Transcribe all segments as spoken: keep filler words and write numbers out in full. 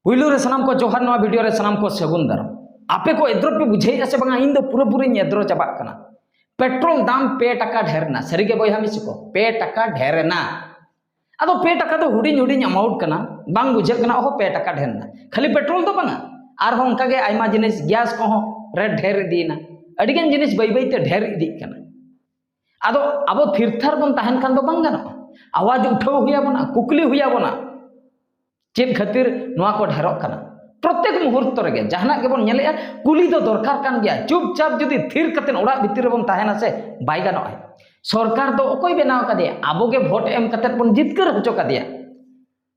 ᱯᱩᱭᱞᱩ ᱨᱮ ᱥᱟᱱᱟᱢ ᱠᱚ ᱡᱚᱦᱟᱨ, ᱱᱚᱣᱟ ᱵᱷᱤᱰᱤᱭᱳ ᱨᱮ ᱥᱟᱱᱟᱢ ᱠᱚ ᱥᱟᱹᱜᱩᱱ ᱫᱟᱨᱟᱢ᱾ ᱟᱯᱮ ᱠᱚ ᱮᱫᱽᱨᱚ ᱯᱮ ᱵᱩᱡᱷᱟᱹᱣᱮᱫᱼᱟ ᱥᱮ ᱵᱟᱝᱟ? ᱤᱧ ᱫᱚ ᱯᱩᱨᱟᱹᱯᱩᱨᱤᱧ ᱮᱫᱽᱨᱚ ᱪᱟᱵᱟᱜ ᱠᱟᱱᱟ᱾ ᱯᱮᱴᱨᱳᱞ ᱫᱟᱢ ᱯᱮ ᱴᱟᱠᱟ ᱰᱷᱮᱨ ᱮᱱᱟ, ᱥᱟᱹᱨᱤᱜᱮ ᱵᱚᱭᱦᱟ ᱢᱤᱥᱤ ᱠᱚ, ᱯᱮ ᱴᱟᱠᱟ ᱰᱷᱮᱨ ᱮᱱᱟ᱾ ᱟᱫᱚ ᱯᱮ ᱴᱟᱠᱟ ᱫᱚ ᱦᱩᱰᱤᱧ ᱦᱩᱰᱤᱧ ᱮᱢᱟᱣᱩᱱᱴ ᱠᱟᱱᱟ, ᱵᱟᱝ ᱵᱩᱡᱷᱟᱹᱜ ᱠᱟᱱᱟ, ᱚᱦᱚ ᱯᱮ ᱴᱟᱠᱟ ᱰᱷᱮᱨ ᱮᱱᱟ᱾ ᱠᱷᱟᱹᱞᱤ ᱯᱮᱴᱨᱳᱞ ᱫᱚ ᱵᱟᱝᱟ, ᱟᱨᱦᱚᱸ ᱚᱱᱠᱟᱜᱮ ᱟᱭᱢᱟ ᱡᱤᱱᱤᱥ, ᱜᱮᱥ ᱠᱚᱦᱚᱸ ᱨᱮᱴ ᱰᱷᱮᱨ ᱤᱫᱤᱭᱮᱱᱟ, ᱟᱹᱰᱤᱜᱟᱱ ᱡᱤᱱᱤᱥ ᱵᱟᱹᱭ ᱵᱟᱹᱭᱛᱮ ᱰᱷᱮᱨ ᱤᱫᱤᱜ ᱠᱟᱱᱟ᱾ ᱟᱫᱚ ᱟᱵᱚ ᱛᱷᱤᱨ ᱛᱷᱟᱨ ᱵᱚᱱ ᱛᱟᱦᱮᱱ ᱠᱷᱟᱱ ᱫᱚ ᱵᱟᱝ ᱜᱟᱱᱚᱜᱼᱟ, ᱟᱣᱟᱡᱽ ᱩᱴᱷᱟᱹᱣ ᱦᱩᱭ ᱟᱵᱚᱱᱟ, ᱠᱩᱠᱞᱤ ᱦᱩᱭ ᱟᱵᱚᱱᱟ᱾ ᱪᱮᱫ ᱠᱷᱟᱹᱛᱤᱨ ᱱᱚᱣᱟ ᱠᱚ ᱰᱷᱮᱨᱚᱜ ᱠᱟᱱᱟ? ᱯᱨᱚᱛᱮᱠ ᱢᱩᱦᱩᱨᱛᱚ ᱨᱮᱜᱮ ᱡᱟᱦᱟᱱᱟᱜ ᱜᱮᱵᱚᱱ ᱧᱮᱞᱮᱜᱼᱟ, ᱠᱩᱞᱤ ᱫᱚ ᱫᱚᱨᱠᱟᱨ ᱠᱟᱱ ᱜᱮᱭᱟ᱾ ᱪᱩᱯᱪᱟᱯ ᱡᱩᱫᱤ ᱛᱷᱤᱨ ᱠᱟᱛᱮ ᱚᱲᱟᱜ ᱵᱷᱤᱛᱤᱨ ᱨᱮᱵᱚᱱ ᱛᱟᱦᱮᱱᱟ ᱥᱮ, ᱵᱟᱭ ᱜᱟᱱᱚᱜᱼᱟ᱾ ᱥᱚᱨᱠᱟᱨ ᱫᱚ ᱚᱠᱚᱭ ᱵᱮᱱᱟᱣ ᱠᱟᱫᱮᱭᱟ? ᱟᱵᱚ ᱜᱮ ᱵᱷᱳᱴ ᱮᱢ ᱠᱟᱛᱮ ᱵᱚᱱ ᱡᱤᱛᱠᱟᱹᱨ ᱦᱚᱪᱚ ᱠᱟᱫᱮᱭᱟ᱾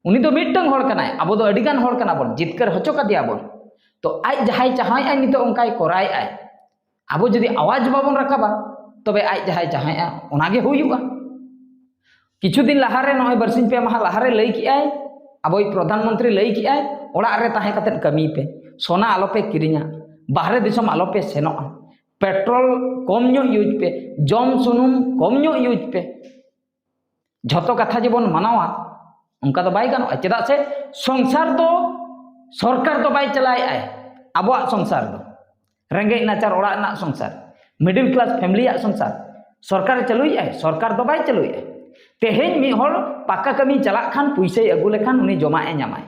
ᱩᱱᱤ ᱫᱚ ᱢᱤᱫᱴᱟᱝ ᱦᱚᱲ ᱠᱟᱱᱟᱭ, ᱟᱵᱚ ᱫᱚ ᱟᱹᱰᱤᱜᱟᱱ ᱦᱚᱲ ᱠᱟᱱᱟ ᱵᱚᱱ, ᱡᱤᱛᱠᱟᱹᱨ ᱦᱚᱪᱚ ᱠᱟᱫᱮᱭᱟ ᱵᱚᱱ᱾ ᱛᱚ ᱟᱡ ᱡᱟᱦᱟᱸᱭ ᱪᱟᱦᱟᱣᱮᱫᱼᱟᱭ ᱱᱤᱛᱚᱜ ᱚᱱᱠᱟᱭ ᱠᱚᱨᱟᱣᱮᱫᱼᱟᱭ᱾ ᱟᱵᱚ ᱡᱩᱫᱤ ᱟᱣᱟᱡᱽ ᱵᱟᱵᱚᱱ ᱨᱟᱠᱟᱵᱟ, ᱛᱚᱵᱮ ᱟᱡ ᱡᱟᱦᱟᱸᱭ ᱪᱟᱦᱟᱣᱮᱫᱼᱟ ᱚᱱᱟᱜᱮ ᱦᱩᱭᱩᱜᱼᱟ᱾ ᱠᱤᱪᱷᱩ ᱫᱤᱱ ᱞᱟᱦᱟᱨᱮ, ᱱᱚᱜᱼᱚᱭ ᱵᱟᱨᱥᱤᱧ ᱯᱮ ᱢᱟᱦᱟ ᱞᱟᱦᱟᱨᱮ ᱞᱟᱹᱭ ᱠᱮᱜᱼᱟᱭ, ᱟᱵᱚᱭᱤᱡ ᱯᱨᱚᱫᱷᱟᱱ ᱢᱚᱱᱛᱨᱤ ᱞᱟᱹᱭ ᱠᱮᱜᱼᱟᱭ, ᱚᱲᱟᱜ ᱨᱮ ᱛᱟᱦᱮᱸ ᱠᱟᱛᱮᱫ ᱠᱟᱹᱢᱤᱭ ᱯᱮ, ᱥᱚᱱᱟ ᱟᱞᱚᱯᱮ ᱠᱤᱨᱤᱧᱟ, ᱵᱟᱦᱨᱮ ᱫᱤᱥᱚᱢ ᱟᱞᱚᱯᱮ ᱥᱮᱱᱚᱜᱼᱟ, ᱯᱮᱴᱨᱳᱞ ᱠᱚᱢ ᱧᱚᱜ ᱤᱭᱩᱡᱽ ᱯᱮ, ᱡᱚᱢ ᱥᱩᱱᱩᱢ ᱠᱚᱢ ᱧᱚᱜ ᱤᱭᱩᱡᱽ ᱯᱮ᱾ ᱡᱷᱚᱛᱚ ᱠᱟᱛᱷᱟ ᱡᱮᱵᱚᱱ ᱢᱟᱱᱟᱣᱟ, ᱚᱱᱠᱟ ᱫᱚ ᱵᱟᱭ ᱜᱟᱱᱚᱜᱼᱟ᱾ ᱪᱮᱫᱟᱜ ᱥᱮ ᱥᱚᱝᱥᱟᱨ ᱫᱚ ᱥᱚᱨᱠᱟᱨ ᱫᱚ ᱵᱟᱭ ᱪᱟᱞᱟᱣᱮᱫᱼᱟᱭ, ᱟᱵᱚᱣᱟᱜ ᱥᱚᱝᱥᱟᱨ ᱫᱚ, ᱨᱮᱸᱜᱮᱡ ᱱᱟᱪᱟᱨ ᱚᱲᱟᱜ ᱨᱮᱱᱟᱜ ᱥᱚᱝᱥᱟᱨ, ᱢᱤᱰᱤᱞ ᱠᱞᱟᱥ ᱯᱷᱮᱢᱤᱞᱤᱭᱟᱜ ᱥᱚᱝᱥᱟᱨ ᱥᱚᱨᱠᱟᱨᱮ ᱪᱟᱹᱞᱩᱭᱮᱫᱼᱟᱭ? ᱥᱚᱨᱠᱟᱨ ᱫᱚ ᱵᱟᱭ ᱪᱟᱹᱞᱩᱭᱮᱫᱼᱟᱭ᱾ ᱛᱮᱦᱮᱧ ᱢᱤᱫ ᱦᱚᱲ ᱯᱟᱠᱟ ᱠᱟᱹᱢᱤ ᱪᱟᱞᱟᱜ ᱠᱷᱟᱱ, ᱯᱩᱭᱥᱟᱹᱭ ᱟᱹᱜᱩ ᱞᱮᱠᱷᱟᱱ, ᱩᱱᱤ ᱡᱚᱢᱟᱜ ᱮ ᱧᱟᱢᱟᱭ᱾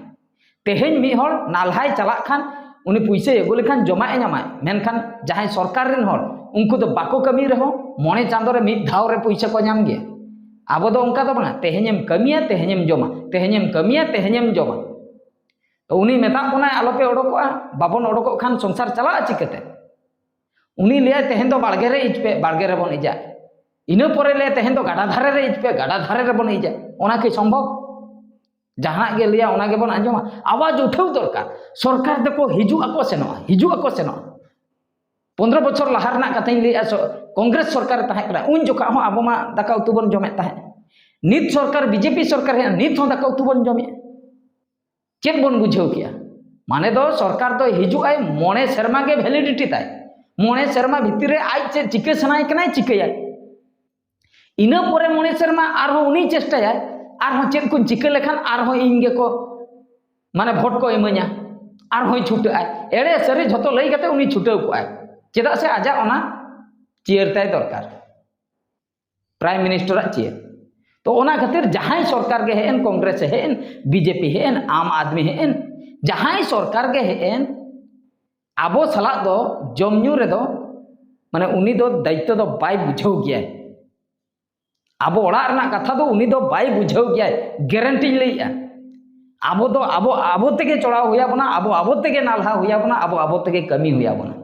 ᱛᱮᱦᱮᱧ ᱢᱤᱫ ᱦᱚᱲ ᱱᱟᱞᱦᱟᱭ ᱪᱟᱞᱟᱜ ᱠᱷᱟᱱ, ᱩᱱᱤ ᱯᱩᱭᱥᱟᱹᱭ ᱟᱹᱜᱩ ᱞᱮᱠᱷᱟᱱ ᱡᱚᱢᱟᱜ ᱮ ᱧᱟᱢᱟᱭ᱾ ᱢᱮᱱᱠᱷᱟᱱ ᱡᱟᱦᱟᱸᱭ ᱥᱚᱨᱠᱟᱨ ᱨᱮᱱ ᱦᱚᱲ, ᱩᱱᱠᱩ ᱫᱚ ᱵᱟᱠᱚ ᱠᱟᱹᱢᱤ ᱨᱮᱦᱚᱸ ᱢᱚᱬᱮ ᱪᱟᱸᱫᱳ ᱨᱮ ᱢᱤᱫ ᱫᱷᱟᱣ ᱨᱮ ᱯᱩᱭᱥᱟᱹ ᱠᱚ ᱧᱟᱢ ᱜᱮᱭᱟ᱾ ᱟᱵᱚ ᱫᱚ ᱚᱱᱠᱟ ᱫᱚ ᱵᱟᱝᱟ, ᱛᱮᱦᱮᱧᱮᱢ ᱠᱟᱹᱢᱤᱭᱟ, ᱛᱮᱦᱮᱧᱮᱢ ᱡᱚᱢᱟ, ᱛᱮᱦᱮᱧᱮᱢ ᱠᱟᱹᱢᱤᱭᱟ, ᱛᱮᱦᱮᱧᱮᱢ ᱡᱚᱢᱟ᱾ ᱛᱚ ᱩᱱᱤ ᱢᱮᱛᱟᱜ ᱵᱚᱱᱟᱭ ᱟᱞᱚᱯᱮ ᱚᱰᱚᱠᱚᱜᱼᱟ, ᱵᱟᱵᱚᱱ ᱚᱰᱚᱠᱚᱜ ᱠᱷᱟᱱ ᱥᱚᱝᱥᱟᱨ ᱪᱟᱞᱟᱜᱼᱟ ᱪᱤᱠᱟᱹᱛᱮ? ᱩᱱᱤ ᱞᱟᱹᱭᱟᱭ ᱛᱮᱦᱮᱧ ᱫᱚ ᱵᱟᱲᱜᱮ ᱨᱮ ᱤᱡ ᱯᱮ, ᱵᱟᱲᱜᱮ ᱨᱮᱵᱚᱱ ᱤᱡᱟ᱾ ᱤᱱᱟᱹ ᱯᱚᱨᱮ ᱞᱟᱹᱭᱟᱭ ᱛᱮᱦᱮᱧ ᱫᱚ ᱜᱟᱰᱟ ᱫᱷᱟᱨᱮ ᱨᱮ ᱤᱡ ᱯᱮ, ᱜᱟᱰᱟ ᱫᱷᱟᱨᱮ ᱨᱮᱵᱚᱱ ᱤᱡᱟ᱾ ᱚᱱᱟ ᱠᱤ ᱥᱚᱢᱵᱷᱚᱵ? ᱡᱟᱦᱟᱱᱟᱜ ᱜᱮ ᱞᱟᱹᱭᱟ ᱚᱱᱟ ᱜᱮᱵᱚᱱ ᱟᱸᱡᱚᱢᱟ, ᱟᱣᱟᱡᱽ ᱩᱴᱷᱟᱹᱣ ᱫᱚᱨᱠᱟᱨ᱾ ᱥᱚᱨᱠᱟᱨ ᱫᱚᱠᱚ ᱦᱤᱡᱩᱜ ᱟᱠᱚ ᱥᱮᱱᱚᱜᱼᱟ, ᱦᱤᱡᱩᱜ ᱟᱠᱚ ᱥᱮᱱᱚᱜᱼᱟ᱾ ᱯᱚᱱᱫᱽᱨᱚ ᱵᱚᱪᱷᱚᱨ ᱞᱟᱦᱟ ᱨᱮᱱᱟᱜ ᱠᱟᱛᱷᱟᱧ ᱞᱟᱹᱭᱮᱫᱼᱟ, ᱥᱚ-, ᱠᱚᱝᱜᱨᱮᱥ ᱥᱚᱨᱠᱟᱨ ᱨᱮ ᱛᱟᱦᱮᱸ ᱠᱟᱱᱟ, ᱩᱱ ᱡᱚᱠᱷᱚᱱ ᱦᱚᱸ ᱟᱵᱚ ᱢᱟ ᱫᱟᱠᱟ ᱩᱛᱩ ᱵᱚᱱ ᱡᱚᱢᱮᱫ ᱛᱟᱦᱮᱸᱫ᱾ ᱱᱤᱛ ᱥᱚᱨᱠᱟᱨ, ᱵᱤᱡᱮᱯᱤ ᱥᱚᱨᱠᱟᱨ ᱦᱮᱡ ᱮᱱᱟ, ᱱᱤᱛ ᱦᱚᱸ ᱫᱟᱠᱟ ᱩᱛᱩ ᱵᱚᱱ ᱡᱚᱢᱮᱫᱼᱟ᱾ ᱪᱮᱫ ᱵᱚᱱ ᱵᱩᱡᱷᱟᱹᱣ ᱠᱮᱜᱼᱟ? ᱢᱟᱱᱮ ᱫᱚ ᱥᱚᱨᱠᱟᱨ ᱫᱚ ᱦᱤᱡᱩᱜ ᱟᱭ, ᱢᱚᱬᱮ ᱥᱮᱨᱢᱟ ᱜᱮ ᱵᱷᱮᱞᱤᱰᱤᱴᱤ ᱛᱟᱭ, ᱢᱚᱬᱮ ᱥᱮᱨᱢᱟ ᱵᱷᱤᱛᱤᱨ ᱨᱮ ᱟᱡ ᱪᱮᱫ ᱪᱤᱠᱟᱹ ᱥᱟᱱᱟᱭᱮ ᱠᱟᱱᱟᱭ ᱪᱤᱠᱟᱹᱭᱟᱭ᱾ ᱤᱱᱟᱹ ᱯᱚᱨᱮ ᱢᱚᱬᱮ ᱥᱮᱨᱢᱟ ᱟᱨᱦᱚᱸ ᱩᱱᱤ ᱪᱮᱥᱴᱟᱭᱟᱭ, ᱟᱨᱦᱚᱸ ᱪᱮᱫ ᱠᱚᱧ ᱪᱤᱠᱟᱹ ᱞᱮᱠᱷᱟᱱ ᱟᱨᱦᱚᱸ ᱤᱧ ᱜᱮᱠᱚ ᱢᱟᱱᱮ ᱵᱷᱳᱴ ᱠᱚ ᱤᱢᱟᱹᱧᱟ, ᱟᱨᱦᱚᱸᱭ ᱪᱷᱩᱴᱟᱹᱜ ᱟᱭ᱾ ᱮᱲᱮ ᱥᱟᱹᱨᱤ ᱡᱷᱚᱛᱚ ᱞᱟᱹᱭ ᱠᱟᱛᱮ ᱩᱱᱤ ᱪᱷᱩᱴᱟᱹᱣ ᱠᱚᱜᱼᱟᱭ᱾ ᱪᱮᱫᱟᱜ ᱥᱮ ᱟᱡᱟᱜ ᱚᱱᱟ ᱪᱤᱭᱟᱹᱨ ᱛᱟᱭ ᱫᱚᱨᱠᱟᱨ, ᱯᱨᱟᱭᱤᱢ ᱢᱤᱱᱤᱥᱴᱟᱨᱟᱜ ᱪᱤᱭᱟᱹᱨ᱾ ᱛᱚ ᱚᱱᱟ ᱠᱷᱟᱹᱛᱤᱨ ᱡᱟᱦᱟᱸᱭ ᱥᱚᱨᱠᱟᱨ ᱜᱮ ᱦᱮᱡ ᱮᱱ, ᱠᱚᱝᱜᱨᱮᱥ ᱮ ᱦᱮᱡ ᱮᱱ, ᱵᱤᱡᱮᱯᱤ ᱦᱮᱡ ᱮᱱ, ᱟᱢ ᱟᱫᱢᱤ ᱦᱮᱡ ᱮᱱ, ᱡᱟᱦᱟᱸᱭ ᱥᱚᱨᱠᱟᱨ ᱜᱮ ᱦᱮᱡ ᱮᱱ, ᱟᱵᱚ ᱥᱟᱞᱟᱜ ᱫᱚ ᱡᱚᱢ ᱧᱩ ᱨᱮᱫᱚ ᱢᱟᱱᱮ ᱩᱱᱤ ᱫᱚ ᱫᱟᱭᱤᱛᱛᱚ ᱫᱚ ᱵᱟᱭ ᱵᱩᱡᱷᱟᱹᱣ ᱜᱮᱭᱟᱭ᱾ ᱟᱵᱚ ᱚᱲᱟᱜ ᱨᱮᱱᱟᱜ ᱠᱟᱛᱷᱟ ᱫᱚ ᱩᱱᱤ ᱫᱚ ᱵᱟᱭ ᱵᱩᱡᱷᱟᱹᱣ ᱜᱮᱭᱟᱭ, ᱜᱮᱨᱮᱱᱴᱤᱧ ᱞᱟᱹᱭᱮᱜᱼᱟ᱾ ᱟᱵᱚ ᱫᱚ ᱟᱵᱚ ᱟᱵᱚ ᱛᱮᱜᱮ ᱪᱚᱲᱟᱣ ᱦᱩᱭ ᱟᱵᱚᱱᱟ, ᱟᱵᱚ ᱟᱵᱚ ᱛᱮᱜᱮ ᱱᱟᱞᱦᱟ ᱦᱩᱭ ᱟᱵᱚᱱᱟ, ᱟᱵᱚ ᱟᱵᱚ ᱛᱮᱜᱮ ᱠᱟᱹᱢᱤ ᱦᱩᱭ ᱟᱵᱚᱱᱟ᱾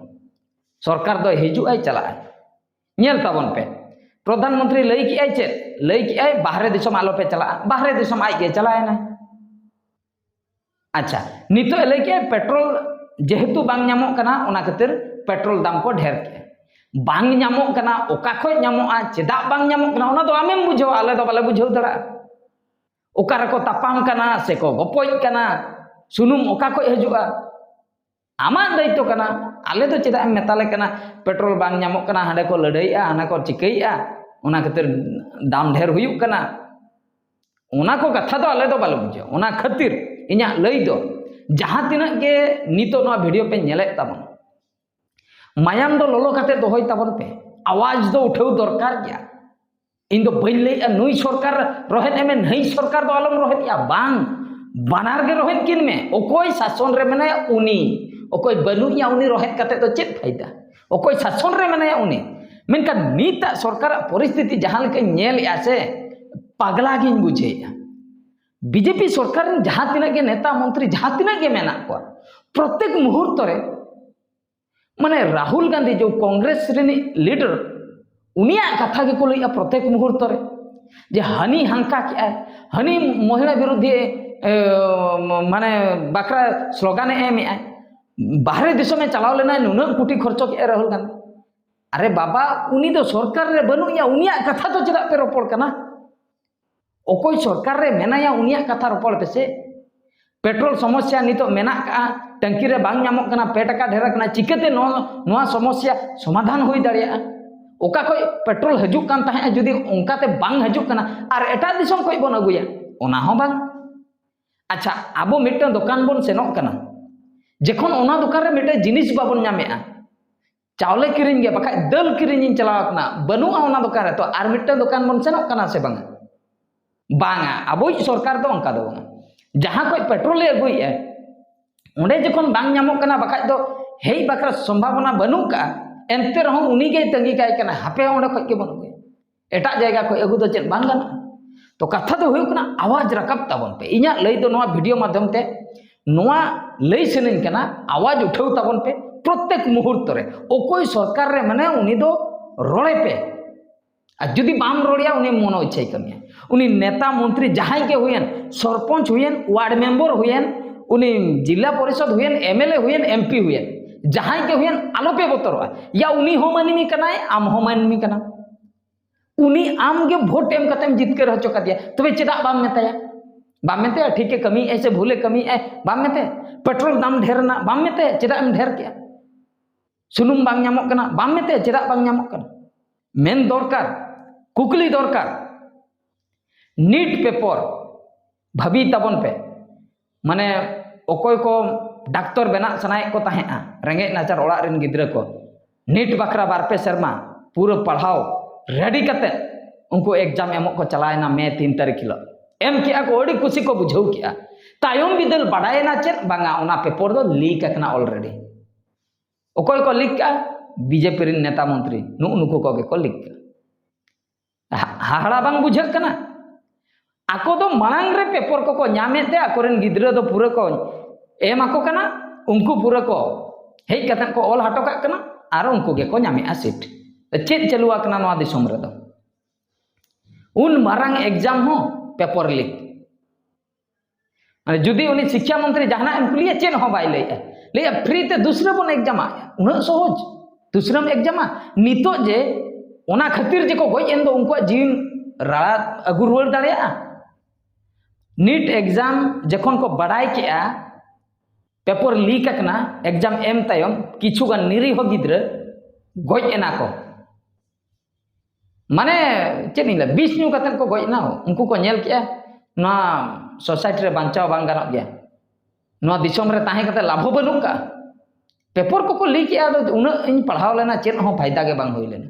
ᱥᱚᱨᱠᱟᱨ ᱫᱚᱭ ᱦᱤᱡᱩᱜ ᱟᱭ ᱪᱟᱞᱟᱜ ᱟᱭ᱾ ᱧᱮᱞ ᱛᱟᱵᱚᱱ ᱯᱮ, ᱯᱨᱚᱫᱷᱟᱱ ᱢᱚᱱᱛᱨᱤ ᱞᱟᱹᱭ ᱠᱮᱜᱼᱟᱭ ᱪᱮᱫ? ᱞᱟᱹᱭ ᱠᱮᱜᱼᱟᱭ ᱵᱟᱦᱨᱮ ᱫᱤᱥᱚᱢ ᱟᱞᱚ ᱯᱮ ᱪᱟᱞᱟᱜᱼᱟ, ᱵᱟᱦᱨᱮ ᱫᱤᱥᱚᱢ ᱟᱡ ᱜᱮ ᱪᱟᱞᱟᱣ ᱮᱱᱟᱭ᱾ ᱟᱪᱪᱷᱟ, ᱱᱤᱛᱚᱜ ᱮ ᱞᱟᱹᱭ ᱠᱮᱜᱼᱟ ᱯᱮᱴᱨᱳᱞ ᱡᱮᱦᱮᱛᱩ ᱵᱟᱝ ᱧᱟᱢᱚᱜ ᱠᱟᱱᱟ, ᱚᱱᱟ ᱠᱷᱟᱹᱛᱤᱨ ᱯᱮᱴᱨᱳᱞ ᱫᱟᱢ ᱠᱚ ᱰᱷᱮᱨ ᱠᱮᱜᱼᱟ᱾ ᱵᱟᱝ ᱧᱟᱢᱚᱜ ᱠᱟᱱᱟ, ᱚᱠᱟ ᱠᱷᱚᱡ ᱧᱟᱢᱚᱜᱼᱟ, ᱪᱮᱫᱟᱜ ᱵᱟᱝ ᱧᱟᱢᱚᱜ ᱠᱟᱱᱟ, ᱚᱱᱟ ᱫᱚ ᱟᱢᱮᱢ ᱵᱩᱡᱷᱟᱹᱣᱟ, ᱟᱞᱮ ᱫᱚ ᱵᱟᱞᱮ ᱵᱩᱡᱷᱟᱹᱣ ᱫᱟᱲᱮᱭᱟᱜᱼᱟ᱾ ᱚᱠᱟ ᱨᱮᱠᱚ ᱛᱟᱯᱟᱢ ᱠᱟᱱᱟ ᱥᱮᱠᱚ ᱜᱚᱯᱚᱡ ᱠᱟᱱᱟ, ᱥᱩᱱᱩᱢ ᱚᱠᱟ ᱠᱷᱚᱡ ᱦᱤᱡᱩᱜᱼᱟ, ᱟᱢᱟᱜ ᱫᱟᱭᱤᱛᱛᱚ ᱠᱟᱱᱟ᱾ ᱟᱞᱮ ᱫᱚ ᱪᱮᱫᱟᱜ ᱮᱢ ᱢᱮᱛᱟ ᱞᱮ ᱠᱟᱱᱟ ᱯᱮᱴᱨᱳᱞ ᱵᱟᱝ ᱧᱟᱢᱚᱜ ᱠᱟᱱᱟ, ᱦᱟᱸᱰᱮ ᱠᱚ ᱞᱟᱹᱲᱦᱟᱹᱭᱮᱜᱼᱟ, ᱦᱟᱱᱟ ᱠᱚ ᱪᱤᱠᱟᱹᱭᱮᱜᱼᱟ, ᱚᱱᱟ ᱠᱷᱟᱹᱛᱤᱨ ᱫᱟᱢ ᱰᱷᱮᱨ ᱦᱩᱭᱩᱜ ᱠᱟᱱᱟ? ᱚᱱᱟ ᱠᱚ ᱠᱟᱛᱷᱟ ᱫᱚ ᱟᱞᱮ ᱫᱚ ᱵᱟᱞᱮ ᱵᱩᱡᱷᱟᱹᱣᱟ᱾ ᱚᱱᱟ ᱠᱷᱟᱹᱛᱤᱨ ᱤᱧᱟᱹᱜ ᱞᱟᱹᱭ ᱫᱚ, ᱡᱟᱦᱟᱸ ᱛᱤᱱᱟᱹᱜ ᱜᱮ ᱱᱤᱛᱚᱜ ᱱᱚᱣᱟ ᱵᱷᱤᱰᱤᱭᱳ ᱯᱮ ᱧᱮᱞᱮᱫ ᱛᱟᱵᱚᱱᱟ, ᱢᱟᱭᱟᱢ ᱫᱚ ᱞᱚᱞᱚ ᱠᱟᱛᱮ ᱫᱚᱦᱚᱭ ᱛᱟᱵᱚᱱ ᱯᱮ᱾ ᱟᱣᱟᱡᱽ ᱫᱚ ᱩᱴᱷᱟᱹᱣ ᱫᱚᱨᱠᱟᱨ ᱜᱮᱭᱟ᱾ ᱤᱧ ᱫᱚ ᱵᱟᱹᱧ ᱞᱟᱹᱭᱮᱜᱼᱟ ᱱᱩᱭ ᱥᱚᱨᱠᱟᱨ ᱨᱚᱦᱮᱫ ᱮᱢᱮ, ᱱᱟᱹᱭ ᱥᱚᱨᱠᱟᱨ ᱫᱚ ᱟᱞᱚᱢ ᱨᱚᱦᱮᱫᱮᱜᱼᱟ, ᱵᱟᱝ, ᱵᱟᱱᱟᱨ ᱜᱮ ᱨᱚᱦᱮᱫ ᱠᱤᱱ ᱢᱮ᱾ ᱚᱠᱚᱭ ᱥᱟᱥᱚᱱ ᱨᱮ ᱢᱮᱱᱟᱭᱟ ᱩᱱᱤ, ᱚᱠᱚᱭ ᱵᱟᱹᱱᱩᱜ ᱮᱭᱟ ᱩᱱᱤ ᱨᱚᱦᱮᱫ ᱠᱟᱛᱮ ᱫᱚ ᱪᱮᱫ ᱯᱷᱟᱭᱫᱟ? ᱚᱠᱚᱭ ᱥᱟᱥᱚᱱ ᱨᱮ ᱢᱮᱱᱟᱭᱟ ᱩᱱᱤ᱾ ᱢᱮᱱᱠᱷᱟᱱ ᱱᱤᱛᱟᱜ ᱥᱚᱨᱠᱟᱨᱟᱜ ᱯᱚᱨᱤᱥᱛᱷᱤᱛᱤ ᱡᱟᱦᱟᱸ ᱞᱮᱠᱟᱧ ᱧᱮᱞᱮᱜᱼᱟ ᱥᱮ, ᱯᱟᱜᱽᱞᱟ ᱜᱤᱧ ᱵᱩᱡᱷᱟᱹᱣᱮᱜᱼᱟ᱾ ᱵᱤᱡᱮᱯᱤ ᱥᱚᱨᱠᱟᱨ ᱨᱮᱱ ᱡᱟᱦᱟᱸ ᱛᱤᱱᱟᱹᱜ ᱜᱮ ᱱᱮᱛᱟ ᱢᱚᱱᱛᱨᱤ ᱡᱟᱦᱟᱸ ᱛᱤᱱᱟᱹᱜ ᱜᱮ ᱢᱮᱱᱟᱜ ᱠᱚᱣᱟ, ᱯᱨᱚᱛᱮᱠ ᱢᱩᱦᱩᱨᱛᱚ ᱨᱮ ᱢᱟᱱᱮ ᱨᱟᱦᱩᱞ ᱜᱟᱱᱫᱷᱤ ᱡᱮ ᱠᱚᱝᱜᱨᱮᱥ ᱨᱤᱱᱤᱡ ᱞᱤᱰᱟᱨ, ᱩᱱᱤᱭᱟᱜ ᱠᱟᱛᱷᱟ ᱜᱮᱠᱚ ᱞᱟᱹᱭᱮᱜᱼᱟ ᱯᱨᱚᱛᱮᱠ ᱢᱩᱦᱩᱨᱛᱚ ᱨᱮ, ᱡᱮ ᱦᱟᱹᱱᱤ ᱦᱟᱱᱠᱟ ᱠᱮᱜᱼᱟᱭ, ᱦᱟᱹᱱᱤ ᱢᱚᱦᱤᱞᱟ ᱵᱤᱨᱳᱫᱷᱤ, ᱮ, ᱢᱟᱱᱮ ᱵᱟᱠᱷᱨᱟ ᱥᱞᱳᱜᱟᱱᱮ ᱮᱢᱮᱜᱼᱟᱭ, ᱵᱟᱦᱨᱮ ᱫᱤᱥᱚᱢᱮ ᱪᱟᱞᱟᱣ ᱞᱮᱱᱟᱭ, ᱱᱩᱱᱟᱹᱜ ᱠᱳᱴᱤ ᱠᱷᱚᱨᱪᱚ ᱠᱮᱜᱼᱟᱭ ᱨᱟᱦᱩᱞ ᱜᱟᱱᱫᱷᱤ᱾ ᱟᱨᱮ ᱵᱟᱵᱟ, ᱩᱱᱤ ᱫᱚ ᱥᱚᱨᱠᱟᱨ ᱨᱮ ᱵᱟᱹᱱᱩᱜ ᱮᱭᱟ, ᱩᱱᱤᱭᱟᱜ ᱠᱟᱛᱷᱟ ᱫᱚ ᱪᱮᱫᱟᱜ ᱯᱮ ᱨᱚᱯᱚᱲ ᱠᱟᱱᱟ? ᱚᱠᱚᱭ ᱥᱚᱨᱠᱟᱨ ᱨᱮ ᱢᱮᱱᱟᱭᱟ, ᱩᱱᱤᱭᱟᱜ ᱠᱟᱛᱷᱟ ᱨᱚᱯᱚᱲ ᱯᱮᱥᱮ᱾ ᱯᱮᱴᱨᱳᱞ ᱥᱚᱢᱚᱥᱭᱟ ᱱᱤᱛᱚᱜ ᱢᱮᱱᱟᱜ ᱠᱟᱜᱼᱟ, ᱴᱟᱝᱠᱤ ᱨᱮ ᱵᱟᱝ ᱧᱟᱢᱚᱜ ᱠᱟᱱᱟ, ᱯᱮ ᱴᱟᱠᱟ ᱰᱷᱮᱨ ᱟᱠᱟᱱᱟ, ᱪᱤᱠᱟᱹᱛᱮ ᱱᱚᱣᱟ, ᱱᱚᱣᱟ ᱥᱚᱢᱚᱥᱭᱟ ᱥᱚᱢᱟᱫᱷᱟᱱ ᱦᱩᱭ ᱫᱟᱲᱮᱭᱟᱜᱼᱟ? ᱚᱠᱟ ᱠᱷᱚᱡ ᱯᱮᱴᱨᱳᱞ ᱦᱤᱡᱩᱜ ᱠᱟᱱ ᱛᱟᱦᱮᱸᱫ, ᱡᱩᱫᱤ ᱚᱱᱠᱟᱛᱮ ᱵᱟᱝ ᱦᱤᱡᱩᱜ ᱠᱟᱱᱟ ᱟᱨ ᱮᱴᱟᱜ ᱫᱤᱥᱚᱢ ᱠᱷᱚᱡ ᱵᱚᱱ ᱟᱹᱜᱩᱭᱟ, ᱚᱱᱟ ᱦᱚᱸ ᱵᱟᱝ᱾ ᱟᱪᱪᱷᱟ, ᱟᱵᱚ ᱢᱤᱫᱴᱟᱝ ᱫᱚᱠᱟᱱ ᱵᱚᱱ ᱥᱮᱱᱚᱜ ᱠᱟᱱᱟ, ᱡᱚᱠᱷᱚᱱ ᱚᱱᱟ ᱫᱚᱠᱟᱱ ᱨᱮ ᱢᱤᱫᱴᱟᱝ ᱡᱤᱱᱤᱥ ᱵᱟᱵᱚᱱ ᱧᱟᱢᱮᱜᱼᱟ, ᱪᱟᱣᱞᱮ ᱠᱤᱨᱤᱧ ᱜᱮ, ᱵᱟᱠᱷᱟᱡ ᱫᱟᱹᱞ ᱠᱤᱨᱤᱧ ᱤᱧ ᱪᱟᱞᱟᱣ ᱟᱠᱟᱱᱟ, ᱵᱟᱹᱱᱩᱜᱼᱟ ᱚᱱᱟ ᱫᱚᱠᱟᱱ ᱨᱮ, ᱛᱚ ᱟᱨ ᱢᱤᱫᱴᱟᱝ ᱫᱚᱠᱟᱱ ᱵᱚᱱ ᱥᱮᱱᱚᱜ ᱠᱟᱱᱟ ᱥᱮ ᱵᱟᱝᱟ? ᱵᱟᱝᱟ, ᱟᱵᱚᱭᱤᱡ ᱥᱚᱨᱠᱟᱨ ᱫᱚ ᱚᱱᱠᱟ ᱫᱚ ᱵᱟᱝᱟ᱾ ᱡᱟᱦᱟᱸ ᱠᱷᱚᱡ ᱯᱮᱴᱨᱳᱞᱮ ᱟᱹᱜᱩᱭᱮᱫᱼᱟ, ᱚᱸᱰᱮ ᱡᱚᱠᱷᱚᱱ ᱵᱟᱝ ᱧᱟᱢᱚᱜ ᱠᱟᱱᱟ, ᱵᱟᱠᱷᱟᱡ ᱫᱚ ᱦᱮᱡ ᱵᱟᱠᱷᱨᱟ ᱥᱚᱢᱵᱷᱟᱵᱚᱱᱟ ᱵᱟᱹᱱᱩᱜ ᱠᱟᱜᱼᱟ, ᱮᱱᱛᱮ ᱨᱮᱦᱚᱸ ᱩᱱᱤ ᱜᱮᱭ ᱛᱟᱺᱜᱤ ᱠᱟᱭ ᱠᱟᱱᱟ, ᱦᱟᱯᱮ ᱚᱸᱰᱮ ᱠᱷᱚᱡ ᱜᱮᱵᱚᱱ ᱟᱹᱜᱩᱭᱟ᱾ ᱮᱴᱟᱜ ᱡᱟᱭᱜᱟ ᱠᱷᱚᱡ ᱟᱹᱜᱩ ᱫᱚ ᱪᱮᱫ ᱵᱟᱝ ᱜᱟᱱᱚᱜᱼᱟ? ᱛᱚ ᱠᱟᱛᱷᱟ ᱫᱚ ᱦᱩᱭᱩᱜ ᱠᱟᱱᱟ, ᱟᱣᱟᱡᱽ ᱨᱟᱠᱟᱵ ᱛᱟᱵᱚᱱ ᱯᱮ᱾ ᱤᱧᱟᱹᱜ ᱞᱟᱹᱭ ᱫᱚ ᱱᱚᱣᱟ ᱵᱷᱤᱰᱤᱭᱳ ᱢᱟᱫᱽᱫᱷᱚᱢ ᱛᱮ ᱱᱚᱣᱟ ᱞᱟᱹᱭ ᱥᱟᱱᱟᱧ ᱠᱟᱱᱟ, ᱟᱣᱟᱡᱽ ᱩᱴᱷᱟᱹᱣ ᱛᱟᱵᱚᱱ ᱯᱮ ᱯᱨᱚᱛᱮᱠ ᱢᱩᱦᱩᱨᱛᱚ ᱨᱮ᱾ ᱚᱠᱚᱭ ᱥᱚᱨᱠᱟᱨ ᱨᱮ ᱢᱮᱱᱟᱭᱟ, ᱩᱱᱤ ᱫᱚ ᱨᱚᱲᱮ ᱯᱮ᱾ ᱟᱨ ᱡᱩᱫᱤ ᱵᱟᱢ ᱨᱚᱲᱮᱭᱟ, ᱩᱱᱤ ᱢᱚᱱᱳ ᱤᱪᱪᱷᱟᱭ ᱠᱟᱹᱢᱤᱭᱟ᱾ ᱩᱱᱤ ᱱᱮᱛᱟ ᱢᱚᱱᱛᱨᱤ ᱡᱟᱦᱟᱸᱭ ᱜᱮ ᱦᱩᱭᱮᱱ, ᱥᱚᱨᱯᱚᱧᱪ ᱦᱩᱭᱮᱱ, ᱣᱟᱨᱰ ᱢᱮᱢᱵᱚᱨ ᱦᱩᱭᱮᱱ, ᱩᱱᱤ ᱡᱤᱞᱟ ᱯᱚᱨᱤᱥᱚᱫ ᱦᱩᱭᱮᱱ, ᱮᱢ ᱮᱞ ᱮ ᱦᱩᱭᱮᱱ, ᱮᱢ ᱯᱤ ᱦᱩᱭᱮᱱ, ᱡᱟᱦᱟᱸᱭ ᱜᱮ ᱦᱩᱭᱮᱱ, ᱟᱞᱚᱯᱮ ᱵᱚᱛᱚᱨᱚᱜᱼᱟ᱾ ᱭᱟ ᱩᱱᱤ ᱦᱚᱸ ᱢᱟᱹᱱᱢᱤ ᱠᱟᱱᱟᱭ, ᱟᱢ ᱦᱚᱸ ᱢᱟᱹᱱᱢᱤ ᱠᱟᱱᱟᱢ᱾ ᱩᱱᱤ ᱟᱢ ᱜᱮ ᱵᱷᱳᱴ ᱮᱢ ᱠᱟᱛᱮᱢ ᱡᱤᱛᱠᱟᱹᱨ ᱦᱚᱪᱚ ᱠᱟᱫᱮᱭᱟ, ᱛᱚᱵᱮ ᱪᱮᱫᱟᱜ ᱵᱟᱢ ᱢᱮᱛᱟᱭᱟ? ᱵᱟᱢ ᱢᱮᱛᱟᱭᱟ, ᱴᱷᱤᱠᱮ ᱠᱟᱹᱢᱤᱭᱮᱫᱼᱟᱭ ᱥᱮ ᱵᱷᱩᱞᱮ ᱠᱟᱹᱢᱤᱭᱮᱫᱼᱟᱭ, ᱵᱟᱢ ᱢᱮᱛᱟᱭᱟ? ᱯᱮᱴᱨᱳᱞ ᱫᱟᱢ ᱰᱷᱮᱨ ᱮᱱᱟ, ᱵᱟᱢ ᱢᱮᱛᱟᱭᱟ ᱪᱮᱫᱟᱜ ᱮᱢ ᱰᱷᱮᱨ ᱠᱮᱜᱼᱟ? ᱥᱩᱱᱩᱢ ᱵᱟᱝ ᱧᱟᱢᱚᱜ ᱠᱟᱱᱟ, ᱵᱟᱢ ᱢᱮᱛᱟᱭᱟ ᱪᱮᱫᱟᱜ ᱵᱟᱝ ᱧᱟᱢᱚᱜ ᱠᱟᱱᱟ? ᱢᱮᱱ ᱫᱚᱨᱠᱟᱨ, ᱠᱩᱠᱞᱤ ᱫᱚᱨᱠᱟᱨ᱾ ᱱᱤᱴ ᱯᱮᱯᱚᱨ ᱵᱷᱟᱹᱵᱤ ᱛᱟᱵᱚᱱ ᱯᱮ᱾ ᱢᱟᱱᱮ ᱚᱠᱚᱭ ᱠᱚ ᱰᱟᱠᱛᱚᱨ ᱵᱮᱱᱟᱜ ᱥᱟᱱᱟᱭᱮᱫ ᱠᱚ ᱛᱟᱦᱮᱸᱫᱼᱟ, ᱨᱮᱸᱜᱮᱡ ᱱᱟᱪᱟᱨ ᱚᱲᱟᱜ ᱨᱮᱱ ᱜᱤᱫᱽᱨᱟᱹ ᱠᱚ, ᱱᱤᱴ ᱵᱟᱠᱷᱨᱟ ᱵᱟᱨ ᱯᱮ ᱥᱮᱨᱢᱟ ᱯᱩᱨᱟᱹ ᱯᱟᱲᱦᱟᱣ ᱨᱮᱰᱤ ᱠᱟᱛᱮ ᱩᱱᱠᱩ ᱮᱠᱡᱟᱢ ᱮᱢᱚᱜ ᱠᱚ ᱪᱟᱞᱟᱣᱮᱱᱟ ᱢᱮ ᱛᱤᱱ ᱛᱟᱹᱨᱤᱠᱷ ᱦᱤᱞᱳᱜ᱾ ᱮᱢ ᱠᱮᱜᱼᱟ ᱠᱚ, ᱟᱹᱰᱤ ᱠᱩᱥᱤ ᱠᱚ ᱵᱩᱡᱷᱟᱹᱣ ᱠᱮᱜᱼᱟ᱾ ᱛᱟᱭᱚᱢ ᱵᱤᱫᱟᱹᱞ ᱵᱟᱰᱟᱭᱮᱱᱟ ᱪᱮᱫ? ᱵᱟᱝᱟ, ᱚᱱᱟ ᱯᱮᱯᱚᱨ ᱫᱚ ᱞᱤᱠ ᱟᱠᱟᱱᱟ ᱚᱞᱨᱮᱰᱤ᱾ ᱚᱠᱚᱭ ᱠᱚ ᱞᱤᱠ ᱠᱟᱜᱼᱟ? ᱵᱤᱡᱮᱯᱤ ᱨᱮᱱ ᱱᱮᱛᱟ ᱢᱚᱱᱛᱨᱤ, ᱱᱩᱜᱼᱩ ᱱᱩᱠᱩ ᱠᱚᱜᱮ ᱠᱚ ᱞᱤᱠ ᱠᱟᱜᱼᱟ᱾ ᱦᱟ-, ᱦᱟᱦᱟᱲᱟ ᱵᱟᱝ ᱵᱩᱡᱷᱟᱹᱜ ᱠᱟᱱᱟ? ᱟᱠᱚ ᱫᱚ ᱢᱟᱲᱟᱝ ᱨᱮ ᱯᱮᱯᱚᱨ ᱠᱚᱠᱚ ᱧᱟᱢᱮᱫ ᱛᱮ ᱟᱠᱚᱨᱮᱱ ᱜᱤᱫᱽᱨᱟᱹ ᱫᱚ ᱯᱩᱨᱟᱹ ᱠᱚ ᱮᱢ ᱟᱠᱚ ᱠᱟᱱᱟ, ᱩᱱᱠᱩ ᱯᱩᱨᱟᱹ ᱠᱚ ᱦᱮᱡ ᱠᱟᱛᱮ ᱠᱚ ᱚᱞ ᱦᱚᱴᱚ ᱠᱟᱜ ᱠᱟᱱᱟ ᱟᱨ ᱩᱱᱠᱩ ᱜᱮᱠᱚ ᱧᱟᱢᱮᱫᱼᱟ ᱥᱤᱴ᱾ ᱪᱮᱫ ᱪᱟᱹᱞᱩ ᱟᱠᱟᱱᱟ ᱱᱚᱣᱟ ᱫᱤᱥᱚᱢ ᱨᱮᱫᱚ? ᱩᱱ ᱢᱟᱨᱟᱝ ᱮᱠᱡᱟᱢ ᱦᱚᱸ ᱯᱮᱯᱚᱨ ᱞᱤᱠ᱾ ᱢᱟᱱᱮ ᱡᱩᱫᱤ ᱩᱱᱤ ᱥᱤᱠᱠᱷᱟ ᱢᱚᱱᱛᱨᱤ ᱡᱟᱦᱟᱱᱟᱜ ᱮᱢ ᱠᱩᱞᱤᱭᱟ, ᱪᱮᱫ ᱦᱚᱸ ᱵᱟᱭ ᱞᱟᱹᱭᱮᱜᱼᱟ᱾ ᱞᱟᱹᱭᱮᱜᱼᱟ, "ᱯᱷᱨᱤ ᱛᱮ ᱫᱩᱥᱨᱟᱹ ᱵᱚᱱ ᱮᱠᱡᱟᱢᱟ, ᱩᱱᱟᱹᱜ ᱥᱚᱦᱚᱡᱽ, ᱫᱩᱥᱨᱟᱹᱢ ᱮᱠᱡᱟᱢᱟ?" ᱱᱤᱛᱚᱜ ᱡᱮ ᱚᱱᱟ ᱠᱷᱟᱹᱛᱤᱨ ᱡᱮᱠᱚ ᱜᱚᱡ ᱮᱱ ᱫᱚ, ᱩᱱᱠᱩᱣᱟᱜ ᱡᱤᱣᱤᱢ ᱨᱟᱲᱟ ᱟᱹᱜᱩ ᱨᱩᱣᱟᱹᱲ ᱫᱟᱲᱮᱭᱟᱜᱼᱟ? ᱱᱤᱴ ᱮᱠᱡᱟᱢ ᱡᱚᱠᱷᱚᱱ ᱠᱚ ᱵᱟᱰᱟᱭ ᱠᱮᱜᱼᱟ, ᱯᱮᱯᱚᱨ ᱞᱤᱠ ᱟᱠᱟᱱᱟ, ᱮᱠᱡᱟᱢ ᱮᱢ ᱛᱟᱭᱚᱢ ᱠᱤᱪᱷᱩ ᱜᱟᱱ ᱱᱤᱨᱤᱦᱚ ᱜᱤᱫᱽᱨᱟᱹ ᱜᱚᱡ ᱮᱱᱟ ᱠᱚ᱾ ᱢᱟᱱᱮ ᱪᱮᱫ ᱤᱧ ᱞᱟᱹᱭᱟ, ᱵᱤᱥ ᱧᱩ ᱠᱟᱛᱮ ᱠᱚ ᱜᱚᱡ ᱮᱱᱟ᱾ ᱩᱱᱠᱩ ᱠᱚ ᱧᱮᱞ ᱠᱮᱜᱼᱟ, ᱱᱚᱣᱟ ᱥᱳᱥᱟᱭᱴᱤ ᱨᱮ ᱵᱟᱧᱪᱟᱣ ᱵᱟᱝ ᱜᱟᱱᱚᱜ ᱜᱮᱭᱟ᱾ ᱱᱚᱣᱟ ᱫᱤᱥᱚᱢ ᱨᱮ ᱛᱟᱦᱮᱸ ᱠᱟᱛᱮ ᱞᱟᱵᱷ ᱦᱚᱸ ᱵᱟᱹᱱᱩᱜ ᱠᱟᱜᱼᱟ᱾ ᱯᱮᱯᱚᱨ ᱠᱚᱠᱚ ᱞᱤᱠ ᱮᱜᱼᱟ, ᱟᱫᱚ ᱩᱱᱟᱹᱜ ᱤᱧ ᱯᱟᱲᱦᱟᱣ ᱞᱮᱱᱟ, ᱪᱮᱫ ᱦᱚᱸ ᱯᱷᱟᱭᱫᱟ ᱜᱮ ᱵᱟᱝ ᱦᱩᱭ ᱞᱮᱱᱟ᱾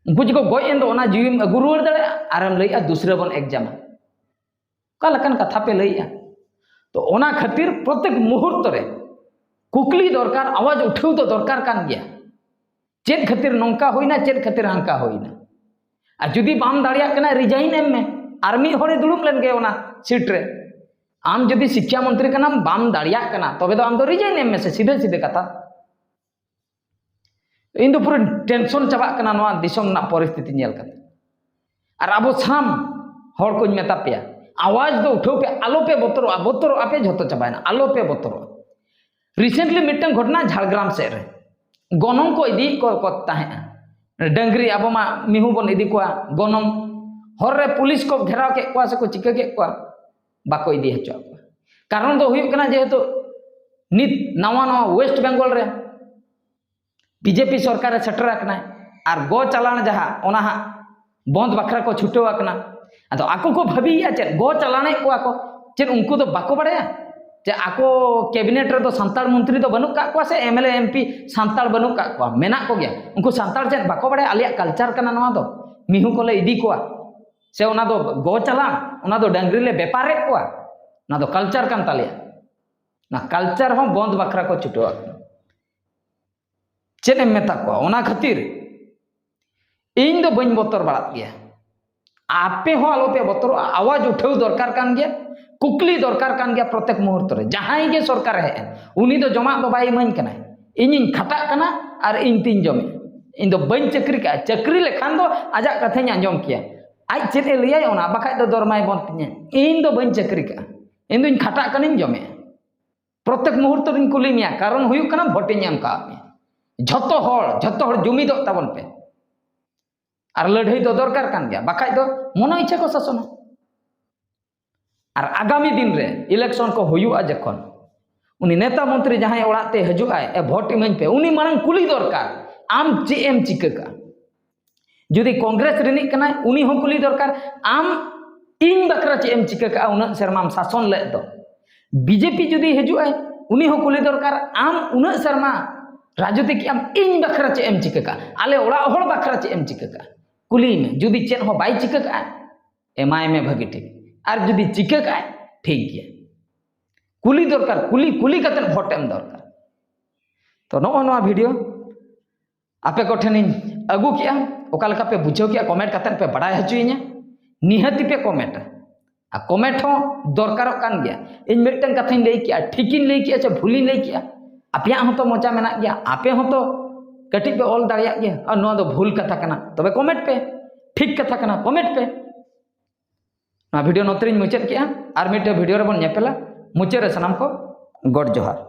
ᱩᱱᱠᱩ ᱡᱮᱠᱚ ᱜᱚᱡ ᱮᱱ ᱫᱚ, ᱚᱱᱟ ᱡᱤᱣᱤᱢ ᱟᱹᱜᱩ ᱨᱩᱣᱟᱹᱲ ᱫᱟᱲᱮᱭᱟᱜᱼᱟ? ᱟᱨᱮᱢ ᱞᱟᱹᱭᱮᱜᱼᱟ ᱫᱩᱥᱨᱟᱹ ᱵᱚᱱ ᱮᱠᱡᱟᱢᱟ᱾ ᱚᱠᱟ ᱞᱮᱠᱟᱱ ᱠᱟᱛᱷᱟ ᱯᱮ ᱞᱟᱹᱭᱮᱜᱼᱟ? ᱛᱚ, ᱚᱱᱟ ᱠᱷᱟᱹᱛᱤᱨ ᱯᱨᱚᱛᱮᱠ ᱢᱩᱦᱩᱨᱛᱚ ᱨᱮ ᱠᱩᱠᱞᱤ ᱫᱚᱨᱠᱟᱨ, ᱟᱣᱟᱡᱽ ᱩᱴᱷᱟᱹᱣ ᱫᱚ ᱫᱚᱨᱠᱟᱨ ᱠᱟᱱ ᱜᱮᱭᱟ᱾ ᱪᱮᱫ ᱠᱷᱟᱹᱛᱤᱨ ᱱᱚᱝᱠᱟ ᱦᱩᱭᱱᱟ, ᱪᱮᱫ ᱠᱷᱟᱹᱛᱤᱨ ᱦᱟᱱᱠᱟ ᱦᱩᱭᱱᱟ? ᱟᱨ ᱡᱩᱫᱤ ᱵᱟᱢ ᱫᱟᱲᱮᱭᱟᱜ ᱠᱟᱱᱟ, ᱨᱤᱡᱟᱭᱤᱱ ᱮᱢ ᱢᱮ, ᱟᱨ ᱢᱤᱫ ᱦᱚᱲᱮ ᱫᱩᱲᱩᱵ ᱞᱮᱱ ᱜᱮ ᱚᱱᱟ ᱥᱤᱴ ᱨᱮ᱾ ᱟᱢ ᱡᱩᱫᱤ ᱥᱤᱠᱠᱷᱟ ᱢᱚᱱᱛᱨᱤ ᱠᱟᱱᱟᱢ, ᱵᱟᱢ ᱫᱟᱲᱮᱭᱟᱜ ᱠᱟᱱᱟ, ᱛᱚᱵᱮ ᱫᱚ ᱟᱢ ᱫᱚ ᱨᱤᱡᱟᱭᱤᱱ ᱮᱢ ᱢᱮᱥᱮ, ᱥᱤᱫᱷᱟᱹ ᱥᱤᱫᱷᱟᱹ ᱠᱟᱛᱷᱟ᱾ ᱤᱧ ᱫᱚ ᱯᱩᱨᱟᱹ ᱴᱮᱱᱥᱚᱱ ᱪᱟᱵᱟᱜ ᱠᱟᱱᱟ ᱱᱚᱣᱟ ᱫᱤᱥᱚᱢ ᱨᱮᱱᱟᱜ ᱯᱚᱨᱤᱥᱛᱷᱤᱛᱤ ᱧᱮᱞ ᱠᱟᱛᱮ᱾ ᱟᱨ ᱟᱵᱚ ᱥᱟᱱᱟᱢ ᱦᱚᱲ ᱠᱚᱧ ᱢᱮᱛᱟ ᱯᱮᱭᱟ, ᱟᱣᱟᱡᱽ ᱫᱚ ᱩᱴᱷᱟᱹᱣ ᱯᱮ, ᱟᱞᱚ ᱯᱮ ᱵᱚᱛᱚᱨᱚᱜᱼᱟ᱾ ᱵᱚᱛᱚᱨᱚᱜᱼᱟ ᱯᱮ, ᱡᱷᱚᱛᱚ ᱪᱟᱵᱟᱭᱮᱱᱟ, ᱟᱞᱚ ᱯᱮ ᱵᱚᱛᱚᱨᱚᱜᱼᱟ᱾ ᱨᱤᱥᱮᱱᱴᱞᱤ ᱢᱤᱫᱴᱟᱝ ᱜᱷᱚᱴᱚᱱᱟ ᱡᱷᱟᱲᱜᱨᱟᱢ ᱥᱮᱫ ᱨᱮ, ᱜᱚᱱᱚᱝ ᱠᱚ ᱤᱫᱤᱭᱮᱫ ᱠᱚ, ᱠᱚ ᱛᱟᱦᱮᱸᱫᱼᱟ᱾ ᱰᱟᱹᱝᱨᱤ, ᱟᱵᱚ ᱢᱟ ᱢᱤᱦᱩ ᱵᱚᱱ ᱤᱫᱤ ᱠᱚᱣᱟ ᱜᱚᱱᱚᱝ᱾ ᱦᱚᱨ ᱨᱮ ᱯᱩᱞᱤᱥ ᱠᱚ ᱜᱷᱮᱨᱟᱣ ᱠᱮᱫ ᱠᱚᱣᱟ ᱥᱮᱠᱚ ᱪᱤᱠᱟᱹ ᱠᱮᱫ ᱠᱚᱣᱟ, ᱵᱟᱠᱚ ᱤᱫᱤ ᱦᱚᱪᱚᱣᱟᱜ ᱠᱚᱣᱟ᱾ ᱠᱟᱨᱚᱱ ᱫᱚ ᱦᱩᱭᱩᱜ ᱠᱟᱱᱟ, ᱡᱮᱦᱮᱛᱩ ᱱᱤᱛ ᱱᱟᱣᱟ ᱱᱟᱣᱟ ᱳᱭᱮᱥᱴ ᱵᱮᱝᱜᱚᱞ ᱨᱮ ᱵᱤᱡᱮᱯᱤ ᱥᱚᱨᱠᱟᱨᱮ ᱥᱮᱴᱮᱨ ᱟᱠᱟᱱᱟᱭ, ᱟᱨ ᱜᱚ ᱪᱟᱞᱟᱱ ᱡᱟᱦᱟᱸ, ᱚᱱᱟ ᱦᱟᱸᱜ ᱵᱚᱱᱫ ᱵᱟᱠᱷᱨᱟ ᱠᱚ ᱪᱷᱩᱴᱟᱹᱣ ᱟᱠᱟᱱᱟ᱾ ᱟᱫᱚ ᱟᱠᱚ ᱠᱚ ᱵᱷᱟᱹᱵᱤᱭᱮᱫᱼᱟ ᱪᱮᱫ, ᱜᱚ ᱪᱟᱞᱟᱱᱮᱫ ᱠᱚᱣᱟ ᱠᱚ, ᱪᱮᱫ ᱩᱱᱠᱩ ᱫᱚ ᱵᱟᱠᱚ ᱵᱟᱲᱟᱭᱟ ᱡᱮ ᱟᱠᱚ ᱠᱮᱵᱤᱱᱮᱴ ᱨᱮᱫᱚ ᱥᱟᱱᱛᱟᱲ ᱢᱚᱱᱛᱨᱤ ᱫᱚ ᱵᱟᱹᱱᱩᱜ ᱠᱟᱜ ᱠᱚᱣᱟ, ᱥᱮ M L A, M P Santal ᱵᱟᱹᱱᱩᱜ ᱠᱟᱜ ᱠᱚᱣᱟ? ᱢᱮᱱᱟᱜ ᱠᱚᱜᱮᱭᱟ᱾ ᱩᱱᱠᱩ ᱥᱟᱱᱛᱟᱲ ᱪᱮᱫ ᱵᱟᱠᱚ ᱵᱟᱲᱟᱭᱟ? ᱟᱞᱮᱭᱟᱜ ᱠᱟᱞᱪᱟᱨ ᱠᱟᱱᱟ ᱱᱚᱣᱟ ᱫᱚ, ᱢᱤᱦᱩ ᱠᱚᱞᱮ ᱤᱫᱤ ᱠᱚᱣᱟ, ᱥᱮ ᱚᱱᱟ ᱫᱚ ᱜᱚ ᱪᱟᱞᱟᱱ, ᱚᱱᱟ ᱫᱚ ᱰᱟᱹᱝᱨᱤ ᱞᱮ ᱵᱮᱯᱟᱨᱮᱫ ᱠᱚᱣᱟ, ᱚᱱᱟ ᱫᱚ ᱠᱟᱞᱪᱟᱨ ᱠᱟᱱ ᱛᱟᱞᱮᱭᱟ᱾ ᱚᱱᱟ ᱠᱟᱞᱪᱟᱨ ᱦᱚᱸ ᱵᱚᱱᱫ ᱵᱟᱠᱷᱨᱟ ᱠᱚ ᱪᱷᱩᱴᱟᱹᱣ ᱟᱠᱟᱱᱟ᱾ ᱪᱮᱫ ᱮᱢ ᱢᱮᱛᱟ ᱠᱚᱣᱟ? ᱚᱱᱟ ᱠᱷᱟᱹᱛᱤᱨ ᱤᱧ ᱫᱚ ᱵᱟᱹᱧ ᱵᱚᱛᱚᱨ ᱵᱟᱲᱟᱜ ᱜᱮᱭᱟ᱾ ᱟᱯᱮ ᱦᱚᱸ ᱟᱞᱚᱯᱮ ᱵᱚᱛᱚᱨᱚᱜᱼᱟ᱾ ᱟᱣᱟᱡᱽ ᱩᱴᱷᱟᱹᱣ ᱫᱚᱨᱠᱟᱨ ᱠᱟᱱ ᱜᱮᱭᱟ, ᱠᱩᱠᱞᱤ ᱫᱚᱨᱠᱟᱨ ᱠᱟᱱ ᱜᱮᱭᱟ ᱯᱨᱚᱛᱮᱠ ᱢᱩᱦᱩᱨᱛᱚ ᱨᱮ᱾ ᱡᱟᱦᱟᱸᱭ ᱜᱮ ᱥᱚᱨᱠᱟᱨᱮ ᱦᱮᱡ ᱮᱱ, ᱩᱱᱤ ᱫᱚ ᱡᱚᱢᱟᱜ ᱫᱚ ᱵᱟᱭ ᱤᱢᱟᱹᱧ ᱠᱟᱱᱟᱭ᱾ ᱤᱧᱤᱧ ᱠᱷᱟᱴᱟᱜ ᱠᱟᱱᱟ ᱟᱨ ᱤᱧ ᱛᱤᱧ ᱡᱚᱢᱮᱫ᱾ ᱤᱧ ᱫᱚ ᱵᱟᱹᱧ ᱪᱟᱹᱠᱨᱤ ᱠᱟᱜᱼᱟ᱾ ᱪᱟᱹᱠᱨᱤ ᱞᱮᱠᱷᱟᱱ ᱫᱚ ᱟᱡᱟᱜ ᱠᱟᱛᱷᱟᱧ ᱟᱸᱡᱚᱢ ᱠᱮᱭᱟ᱾ ᱟᱡ ᱪᱮᱫ ᱮ ᱞᱟᱹᱭᱟᱭ ᱚᱱᱟ, ᱵᱟᱠᱷᱟᱡ ᱫᱚ ᱫᱚᱨᱢᱟᱭ ᱵᱚᱱᱫ ᱛᱤᱧᱟᱹ᱾ ᱤᱧ ᱫᱚ ᱵᱟᱹᱧ ᱪᱟᱹᱠᱨᱤ ᱠᱟᱜᱼᱟ, ᱤᱧ ᱫᱚᱧ ᱠᱷᱟᱴᱟᱜ ᱠᱟᱱᱟᱧ ᱡᱚᱢᱮᱫᱼᱟ᱾ ᱯᱨᱚᱛᱮᱠ ᱢᱩᱦᱩᱨᱛᱚ ᱨᱤᱧ ᱠᱩᱞᱤ ᱢᱮᱭᱟ, ᱠᱟᱨᱚᱱ ᱦᱩᱭᱩᱜ ᱠᱟᱱᱟ ᱵᱷᱳᱴᱤᱧ ᱮᱢ ᱠᱟᱜ ᱢᱮᱭᱟ᱾ ᱡᱷᱚᱛᱚ ᱦᱚᱲ, ᱡᱷᱚᱛᱚ ᱦᱚᱲ ᱡᱩᱢᱤᱫᱚᱜ ᱛᱟᱵᱚᱱ ᱯᱮ᱾ ᱟᱨ ᱞᱟᱹᱲᱦᱟᱹᱭ ᱫᱚ ᱫᱚᱨᱠᱟᱨ ᱠᱟᱱ ᱜᱮᱭᱟ, ᱵᱟᱠᱷᱟᱡ ᱫᱚ ᱢᱚᱱᱚ ᱤᱪᱪᱷᱟ ᱠᱚ ᱥᱟᱥᱚᱱᱟ᱾ ᱟᱨ ᱟᱜᱟᱢᱤ ᱫᱤᱱ ᱨᱮ ᱤᱞᱮᱠᱥᱚᱱ ᱠᱚ ᱦᱩᱭᱩᱜᱼᱟ ᱡᱚᱠᱷᱚᱱ, ᱩᱱᱤ ᱱᱮᱛᱟ ᱢᱚᱱᱛᱨᱤ ᱡᱟᱦᱟᱸᱭ ᱚᱲᱟᱜ ᱛᱮ ᱦᱤᱡᱩᱜ ᱟᱭ, "ᱮ, ᱵᱷᱳᱴ ᱤᱢᱟᱹᱧ ᱯᱮ", ᱩᱱᱤ ᱢᱟᱲᱟᱝ ᱠᱩᱞᱤ ᱫᱚᱨᱠᱟᱨ, "ᱟᱢ ᱪᱮᱫ ᱮᱢ ᱪᱤᱠᱟᱹ ᱠᱟᱜᱼᱟ?" ᱡᱩᱫᱤ ᱠᱚᱝᱜᱨᱮᱥ ᱨᱤᱱᱤᱡ ᱠᱟᱱᱟᱭ, ᱩᱱᱤ ᱦᱚᱸ ᱠᱩᱞᱤ ᱫᱚᱨᱠᱟᱨ, "ᱟᱢ ᱤᱧ ᱵᱟᱠᱷᱨᱟ ᱪᱮᱫ ᱮᱢ ᱪᱤᱠᱟᱹ ᱠᱟᱜᱼᱟ ᱩᱱᱟᱹᱜ ᱥᱮᱨᱢᱟᱢ ᱥᱟᱥᱚᱱ ᱞᱮᱫ ᱫᱚ? ᱵᱤᱡᱮᱯᱤ ᱡᱩᱫᱤ ᱦᱤᱡᱩᱜ ᱟᱭ, ᱩᱱᱤ ᱦᱚᱸ ᱠᱩᱞᱤ ᱫᱚᱨᱠᱟᱨ, ᱟᱢ ᱩᱱᱟᱹᱜ ᱥᱮᱨᱢᱟ ᱨᱟᱡᱽᱱᱤᱛᱤ ᱠᱮᱜ ᱟᱢ, ᱤᱧ ᱵᱟᱠᱷᱨᱟ ᱪᱮᱫ ᱮᱢ ᱪᱤᱠᱟᱹ ᱠᱟᱜᱼᱟ? ᱟᱞᱮ ᱚᱲᱟᱜ ᱦᱚᱲ ᱵᱟᱠᱷᱨᱟ ᱪᱮᱫ ᱮᱢ ᱪᱤᱠᱟᱹ ᱠᱟᱜᱼᱟ? ᱠᱩᱞᱤᱭᱮ ᱢᱮ᱾ ᱡᱩᱫᱤ ᱪᱮᱫ ᱦᱚᱸ ᱵᱟᱭ ᱪᱤᱠᱟᱹ ᱠᱟᱜᱼᱟ, ᱮᱢᱟᱭ ᱢᱮ ᱵᱷᱟᱹᱜᱤ ᱴᱷᱤᱠ, ᱟᱨ ᱡᱩᱫᱤ ᱪᱤᱠᱟᱹ ᱠᱟᱜᱼᱟᱭ, ᱴᱷᱤᱠ ᱜᱮᱭᱟ᱾ ᱠᱩᱞᱤ ᱫᱚᱨᱠᱟᱨ, ᱠᱩᱞᱤ ᱠᱩᱞᱤ ᱠᱟᱛᱮ ᱵᱷᱳᱴ ᱮᱢ ᱫᱚᱨᱠᱟᱨ᱾ ᱛᱚ ᱱᱚᱜᱼᱚ ᱱᱚᱣᱟ ᱵᱷᱤᱰᱤᱭᱳ ᱟᱯᱮ ᱠᱚᱴᱷᱮᱱᱤᱧ ᱟᱹᱜᱩ ᱠᱮᱜᱼᱟ, ᱚᱠᱟ ᱞᱮᱠᱟ ᱯᱮ ᱵᱩᱡᱷᱟᱹᱣ ᱠᱮᱜᱼᱟ, ᱠᱚᱢᱮᱱᱴ ᱠᱟᱛᱮ ᱯᱮ ᱵᱟᱲᱟᱭ ᱦᱚᱪᱚᱭᱤᱧᱟ᱾ ᱱᱤᱦᱟᱹᱛᱤ ᱯᱮ ᱠᱚᱢᱮᱱᱴᱟ, ᱟᱨ ᱠᱚᱢᱮᱱᱴ ᱦᱚᱸ ᱫᱚᱨᱠᱟᱨᱚᱜ ᱠᱟᱱ ᱜᱮᱭᱟ᱾ ᱤᱧ ᱢᱤᱫᱴᱟᱝ ᱠᱟᱛᱷᱟᱧ ᱞᱟᱹᱭ ᱠᱮᱜᱼᱟ, ᱴᱷᱤᱠᱤᱧ ᱞᱟᱹᱭ ᱠᱮᱜᱼᱟ ᱪᱮ ᱵᱷᱩᱞᱤᱧ ᱞᱟᱹᱭ ᱠᱮᱜᱼᱟ, ᱟᱯᱮᱭᱟᱜ ᱦᱚᱸᱛᱚ ᱢᱚᱪᱟ ᱢᱮᱱᱟᱜ ᱜᱮᱭᱟ, ᱟᱯᱮ ᱦᱚᱸᱛᱚ ᱠᱟᱹᱴᱤᱡ ᱯᱮ ᱚᱞ ᱫᱟᱲᱮᱭᱟᱜ ᱜᱮᱭᱟ, ᱟᱨ ᱱᱚᱣᱟ ᱫᱚ ᱵᱷᱩᱞ ᱠᱟᱛᱷᱟ ᱠᱟᱱᱟ, ᱛᱚᱵᱮ ᱠᱚᱢᱮᱱᱴ ᱯᱮ, ᱴᱷᱤᱠ ᱠᱟᱛᱷᱟ ᱠᱟᱱᱟ, ᱠᱚᱢᱮᱱᱴ ᱯᱮ᱾ ᱱᱚᱣᱟ ᱵᱷᱤᱰᱤᱭᱳ ᱱᱚᱛᱮ ᱨᱤᱧ ᱢᱩᱪᱟᱹᱫ ᱠᱮᱜᱼᱟ, ᱟᱨ ᱢᱤᱫᱴᱮᱱ ᱵᱷᱤᱰᱤᱭᱳ ᱨᱮᱵᱚᱱ ᱧᱮᱯᱮᱞᱟ᱾ ᱢᱩᱪᱟᱹᱫ ᱨᱮ ᱥᱟᱱᱟᱢ ᱠᱚ ᱜᱚᱰ ᱡᱚᱦᱟᱨ᱾